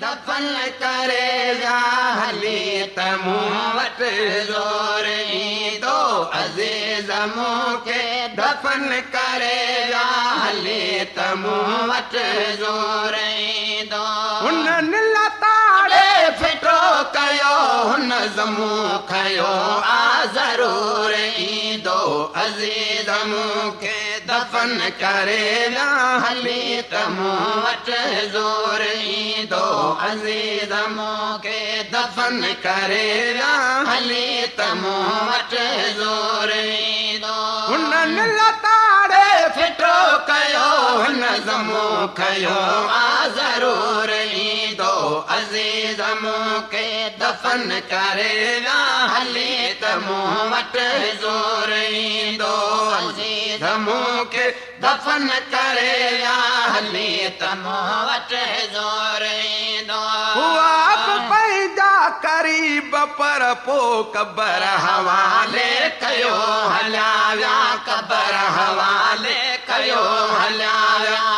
دفن ڪري ويا هلي ته مون وٽ حضور ايندو. عزيز مون کي دفن ڪري ويا هلي ته مون وٽ حضور ايندو. هنن لتاڙي ڦٽو ڪيو، هن زمون کنيو آ ضرور ايندو. عزيز مون کي دفن ڪري ويا هلي ته مون وٽ حضور ايندو. عزيز مون کي دفن ڪري ويا هلي ته مون وٽ حضور ايندو. هنن لتاڙي ڦٽو ڪيو، هن زمون کنيو آ ضرور ايندو. عزيز مون کي دفن ڪري ويا هلي ته مون وٽ حضور ايندو. عزيز مون کي دفن ڪري ويا هلي ته مون وٽ حضور ايندو. هئا به پنهنجا قريب پر پوءِ قبر حوالي ڪيو هليا ويا، قبر حوالي ڪيو هليا ويا.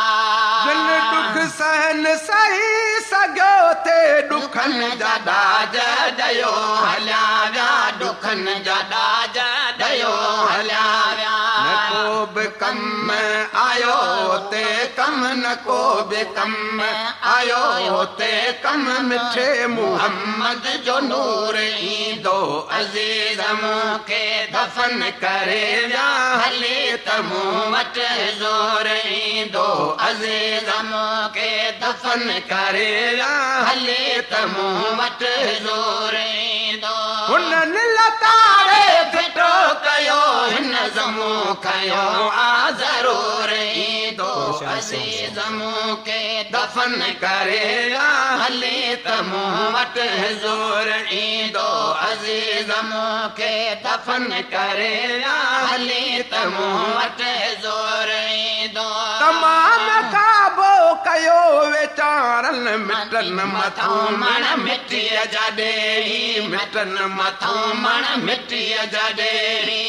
جن ڏک سهن سهي سگهيو ٿي ڏکن جا ڏاج ڏيو هليا ويا، ڏکن جا ڏاج ڏيو هليا ويا. نه ڪو به ڪم آيو تي ڪم، نه ڪو به ڪم آيو تي ڪم، مٺي محمد جو نور ايندو. عزيز مون کي دفن ڪري ويا هلي ته مون وٽ حضور ايندو. عزيز مون کي دفن ڪري ويا هلي ته مون وٽ حضور ايندو. هنن لتاڙي ڦٽو ڪيو، هن زمون کنيو آ ضرور ايندو. عزيز مون کي دفن ڪري ويا هلي ته مون وٽ حضور ايندو. عزيز مون کي دفن ڪري ويا هلي ته مون وٽ حضور ايندو. تمام ڪعبو ڪيو ويچارن مٽن مٿان مڻ مٽيءَ جا ڏيئي، مٽن مٿان مڻ مٽيءَ جا ڏيئي.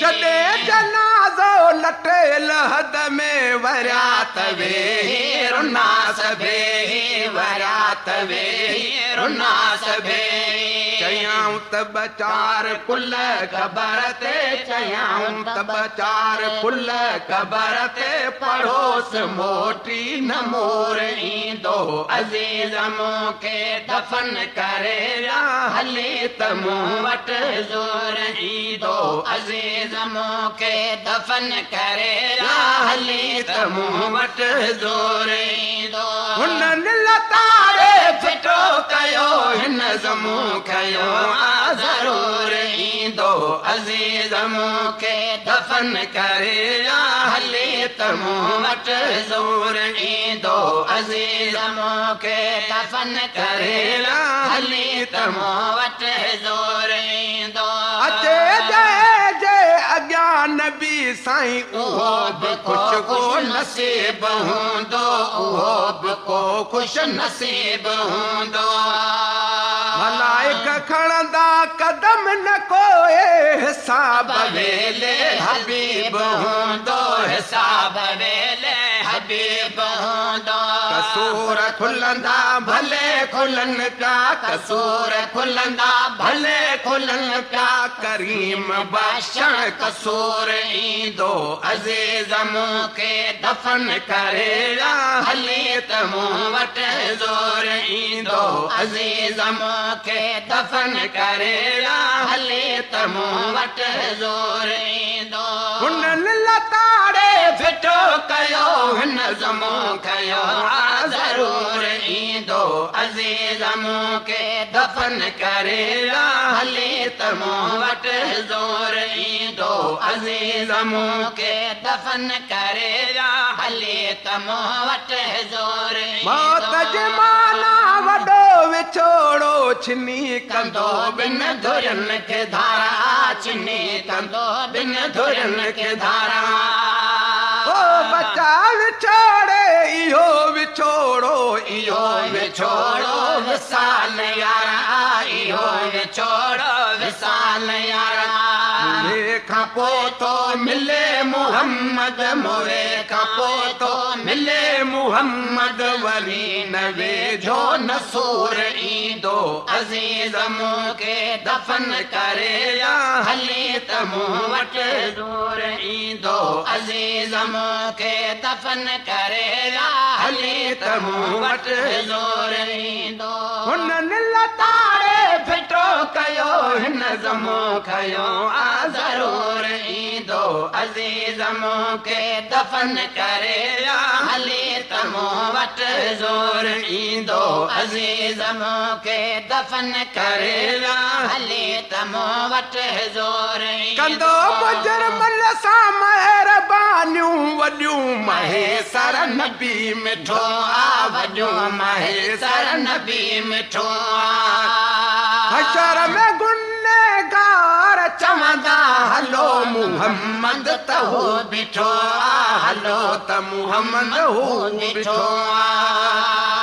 جڏهن جنازو لٽيل حد ۾ وريا ته ويهي رنا سڀيئي، وريا ته ويهي رنا سڀيئي. چيائون ته ٻه چار ڪل قبر تي، چيائون ته ٻه چار ڪل قبر تي پڙهوس موٽي نه مور ايندو. عزيز مون کي دفن ڪري ويا هلي ته مون وٽ حضور ايندو. عزيز مون کي دفن ڪري ويا هلي ته مون وٽ حضور ايندو. هنن لتاڙي ڦٽو ڪيو، هن زمون کنيو آ ضرور ايندو. عزيز مون کي دفن ڪري ويا هلي ته مون وٽ حضور ايندو. عزيز مون کي دفن ڪري ويا هلي ته مون وٽ حضور ايندو. اچي جنهن جي اڳيان نبي سائين اهو به خوش ڪو نصيب هوندو، اهو به ڪو خوش نصيب هوندو. ملائڪ کڻندا قدم نه ڪوئي حساب ويلي حبيب هوندو، حساب ويلي حبيب هوندو. قصور کلندا ڀلي کلن پيا، قصور کلندا ڀلي کلن پيا، ڪريم بخشڻ قصور ايندو. عزيز مون کي دفن ڪري ويا هلي ته مون وٽ حضور ايندو. عزيز مون کي دفن ڪري ويا هلي ته مون وٽ حضور ايندو. هنن لتاڙي ڦٽو ڪيو، هن زمون کنيو آ ضرور ايندو. عزيز مون کي دفن ڪري ويا هلي ته مون وٽ حضور ايندو. عزيز مون کي دفن ڪري ويا هلي ته مون وٽ حضور ايندو. موت جي معنيٰ وڏو وڇوڙو ڇني ڪندو ٻن ڌرين کي ڌارا، ڇني ڪندو ٻن ڌرين کي ڌارا. او بچا وڇوڙي اهو وڇوڙو، اهو وڇوڙو وصال يارا، اهو وڇوڙو وصال يارا. مئي کان پوءِ ٿو ملي محمد، مئي کان پوءِ ٿو ملي محمد، وري نه ويجهو نسور ايندو. عزيز مون کي دفن ڪري ويا هلي ته مون وٽ زور ايندو. عزيز مون کي دفن ڪري ويا هلي ته مون وٽ زور ايندو. هنن لتاڙي ڦٽو ڪيو، هن زمو کيو آ ضرور ايندو. عزيز مون کي دفن ڪري ويا هلي ته مون وٽ زور ايندو. عزيز مون کي دفن ڪري ويا هلي ته مون وٽ زور ايندو. ڪندو مجرمن سان مهربانيون وڏيون مهيسر نبي مٺو آ، وڏيون مهيسر نبي مٺو آ. حشر ۾ گنهگار چوندا هلو محمد ته هو بيٺو آ، هلو ته محمد هو بيٺو آ.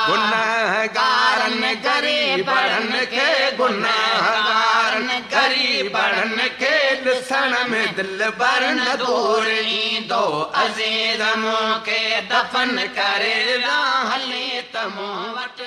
گنهگارن غريبن کي، گنهگارن غريبن کي ڏسڻ ۾ دلبر نه دور ايندو. عزيز مون کي دفن ڪري ويا هلي ته مون وٽ.